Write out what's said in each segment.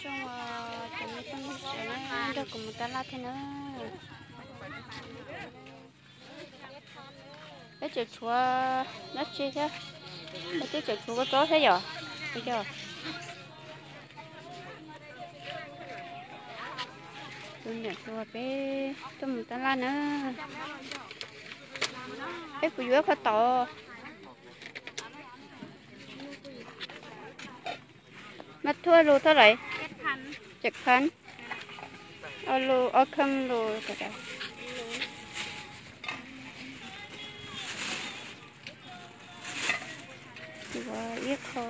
Zoo, cov me tub me ntxhais nrog kuv mus tab laj thiab na. Peb tseem tshuav dab tsi thiab? Peb twb tseem tshuav kua txob thiab yom? Tus niam hluas peb tuaj mus tab laj na. Peb puas yuav ib qho tau? Mas thuaj lus thaj lais? Tseem phav. Ob lus, ob kheej lus. Yuav ib qho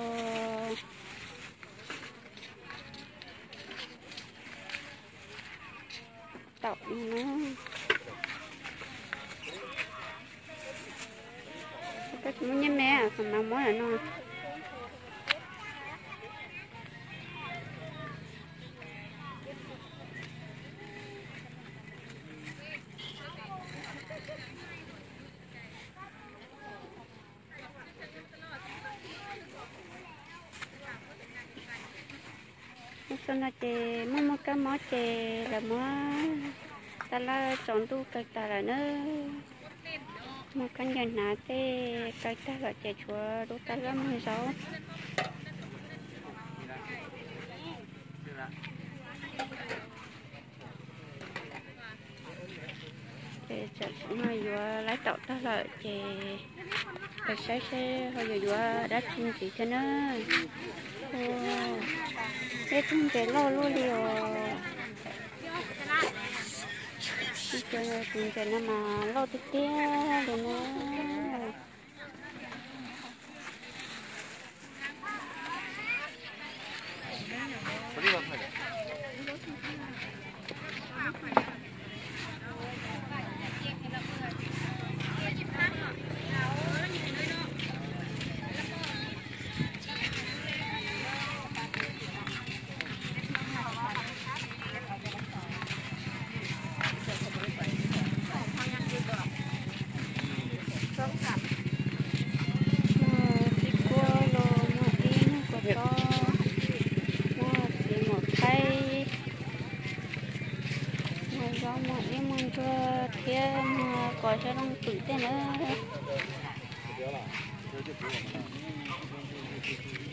tau no. Koj tsis muab nyiaj me, kuv mam muab lawm no. Lub xyoo no ces muaj muaj kab mob ces lawv muab tab laj tsaus ntuj kaw tag lawm na. Muaj khaub ncaws hnav tej kaw tag lawm ces tshuav lub tab laj muag zaub. Ces tam sim no yuav laib taum tag lawm ces peb saib seb ho yuav yuav dab tsi ntxiv thiab na. Ua, ib tug ntses loj luaj li os. Ib co tus ntses no mas loj tiag tiag li na. Muaj txiv kuab los muaj ib, muaj kua txob, muaj txiv maum thaib, muaj zaub, muaj ib, muaj ntsuag thiab muaj kos xyoob looj twm tej na.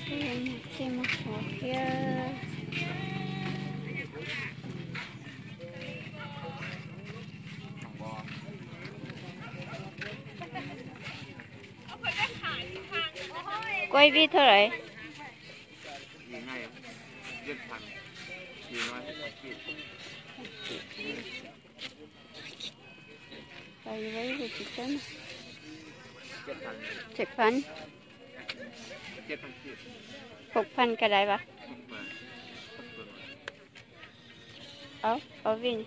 Muaj txij muaj tshuav thiab. Kuab ib vij thaj lawm? Tsis txawb na. Tseem phav. Hauv phav ka dais vas. Ob, ob vij.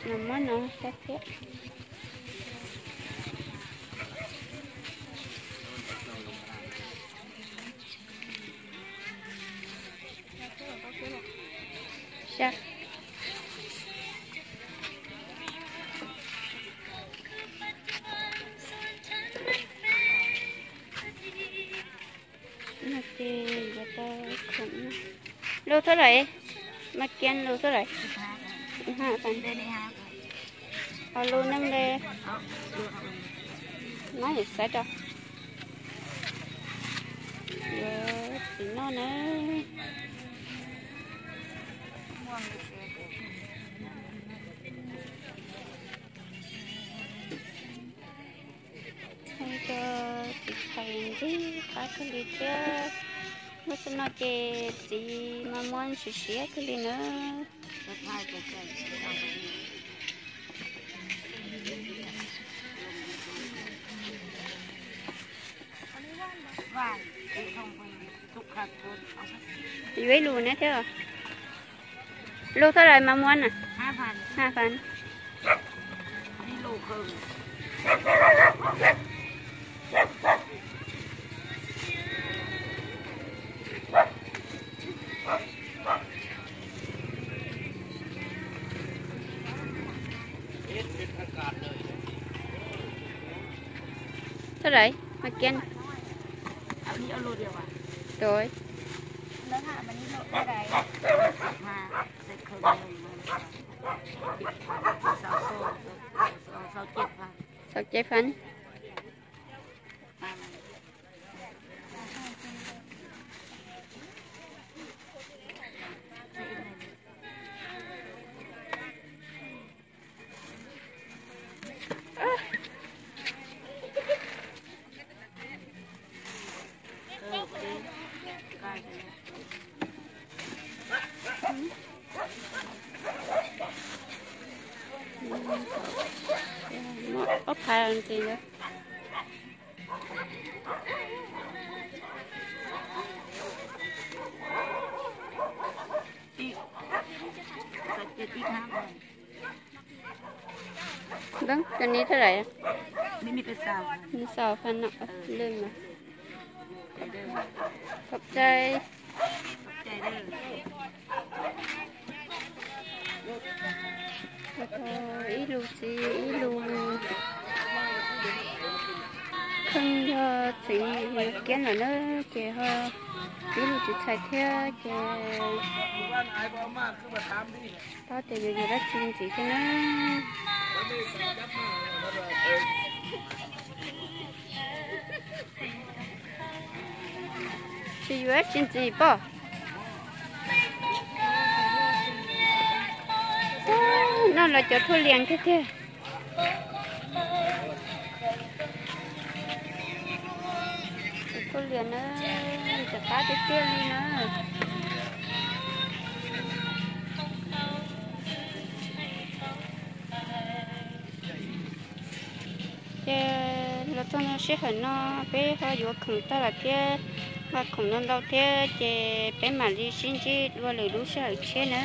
Nws muab no sab thiab. No ces yuav tau khoom no. Lus thaj lawm? Mas kiag lus thaj lawm? Ho lus neej le. Nab yam xaiv rau. Yuav txiv noj na. Ua rau txiv txhais ntxim qab kawg li thiab. Lub sij hawm no ces txiv mas muab siav siav kawg li na. Yuav ib lus na thiab. Lus thaj lawm mas muab na? Ha fas. Thaj lawm mas kiag na. Rồi. Sáu chục phần. Muab ob phav ntxiv ntawd. Ntawd cov ní thawj daim. Ní xaus fa no lwj mas. Khov cai. Ib lus txiv ib lus kheej yog txiv kiab lawm na, ces ho ib lus txiv txhais thiab ces paub tias yuav yuav dab tsi ntxiv thiab na. Tsis yuav dab tsi ntxiv pom. No los cov thuj lias kiag tiag. Cov thuj lias na, ntxim qab tiag tiag li na. Ces los txog no sij hawm no peb ho yuav khoom tag lawm thiab, nqa khoom ntau ntau thiab ces peb mam li sib ntsib dua lwm lub sij hawm tshiab na.